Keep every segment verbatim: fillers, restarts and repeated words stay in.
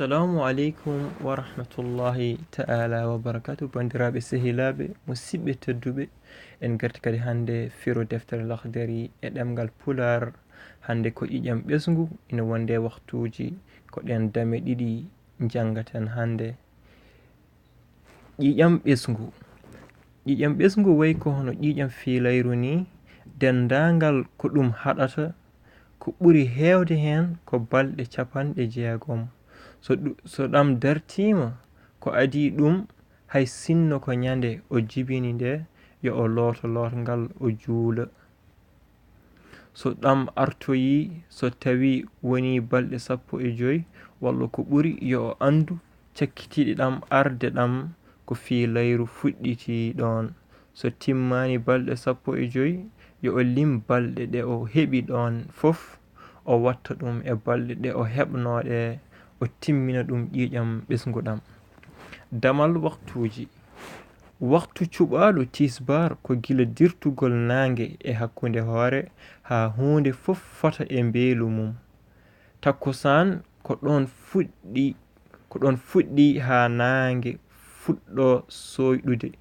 Assalamu aleykum wa rahmatullahi ta'ala wa barakatuh. Banndiraaɓe, sehilaaɓe, musidɓe tedduɓe, en ngarti kadi hannde firo deftere Lahdari e ɗemngal Pulaar. Hannde ko ƴiiƴam ɓesngu, ina wonde waktuuji, ko ɗeen dame ɗiɗi njanngaten hannde. Ƴiiƴam ɓesngu. Ƴiiƴam ɓesngu wayi ko hono ƴiiƴam fiilayru ni, denndaangal ko ɗum haɗata, ko ɓuri heewde heen ko balɗe capanɗe jeegom. So ɗu-, so ɗam dartiima, ko adii ɗum, hay sinno ko ñande o jibini nde, yo o looto lootngal, o juula. So ɗam artoyii, so tawii wonii balɗe sappo e joy walla ko ɓuri, yo o anndu cakkitiiɗe ɗam arde ɗam ko fiilayru fuɗɗitii ɗoon. So timmaani balɗe sappo e joy, yo o lim balɗe ɗe o heɓi ɗoon fof, o watta ɗum e balɗe ɗe o heɓnoo ɗe, o timmina ɗum ƴiiƴam ɓesngu ɗam. Damal waktuuji. Waktu cuɓaaɗo tisbaar ko gila dirtugol naange e hakkunde hoore haa huunde fof fota e mbeelu mum. Takkusaan ko ɗoon fuɗɗi, ko ɗoon fuɗɗi haa naange fuɗɗoo sooyɗude.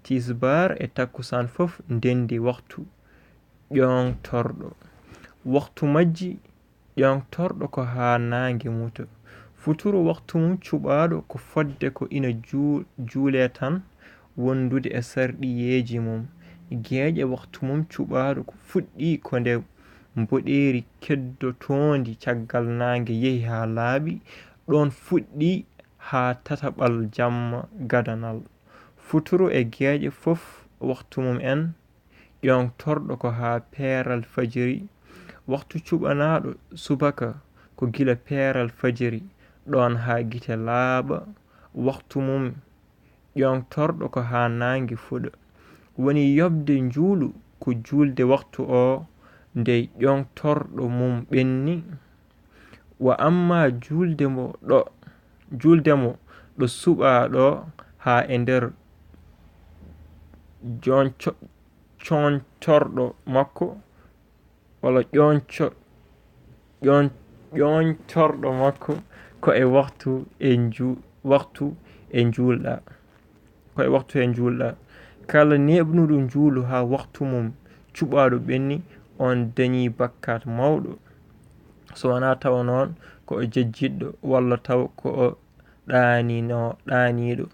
Tisbaar e takkusaan fof ndenndi waktu ƴoŋtorɗo. Waktu majji ƴoŋtorɗo ko haa naange muta. Futuro waktu mum cuɓaaɗo ko fodde ko ina juu-, juulee tan, wondude e sarɗiyeeji mum. Geeƴe waktu mum cuɓaaɗo ko fuɗɗii ko nde mboɗeeri keddotoondi caggal naange yehi haa laaɓi, ɗoon fuɗɗii haa tataɓal jamma gadanal. Futuro e geeƴe fof waktu mum en, ƴoŋtorɗo ko haa peeral fajiri. Waktu cuɓanaaɗo subaka ko gila peeral fajiri, ɗoon haa gite laaɓa. Waktu mum ƴoŋtorɗo ko haa naange fuɗa. Woni yoɓde njuulu ko juulde waktu o nde ƴoŋtorɗo mum ɓenni. Wa amma juulde mo ɗo, juulde mo ɗo suɓaa ɗo haa e nder joñco-, coñtorɗo makko, walla ƴoñco-, ƴoñ-, ƴoñtorɗo makko, ko e waktu e nju-, waktu e njuulɗa. Ko e waktu e njuulɗa. Kala neeɓnuɗo njuulu haa waktu mum cuɓaaɗo ɓenni, on dañii bakkaat mawɗo. So wanaa tawa noon ko o jejjitɗo, walla taw ko o ɗaanino-, ɗaaniiɗo.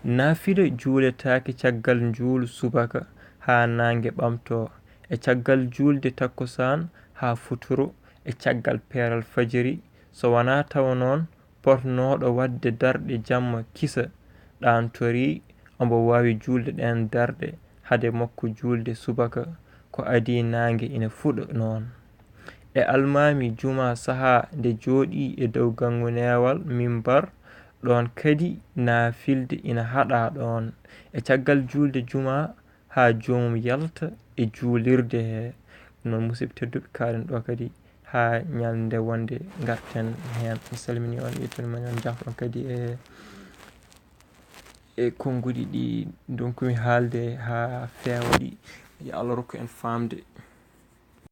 Naafila juuletaake caggal njuulu subaka haa naange ɓamtoo, e caggal juulde takkusaan haa futuro, e caggal peeral fajiri. So wanaa tawa noon, potnooɗo waɗde darɗe jamma kisa ɗaantorii, omo waawi juulde ɗeen darɗe hade makko juulde subaka, ko adii naange ina fuɗa noon. E almaami jumaa sahaa nde jooɗii e dow gañgu neewal, mimbar, ɗoon kadi naafilde ina haɗaa ɗoon. E caggal juulde jumaa haa joomum yalta e juulirde he. Noon, musidɓe tedduɓe, kaalen ɗo kadi haa ñalnde wonde ngarten heen. Mi salminii on, ƴettanii on, njaafo on kadi e, e konnguɗi ɗi ndonkumi haalde haa feewa ɗi. Yo Allah rokku en faamde.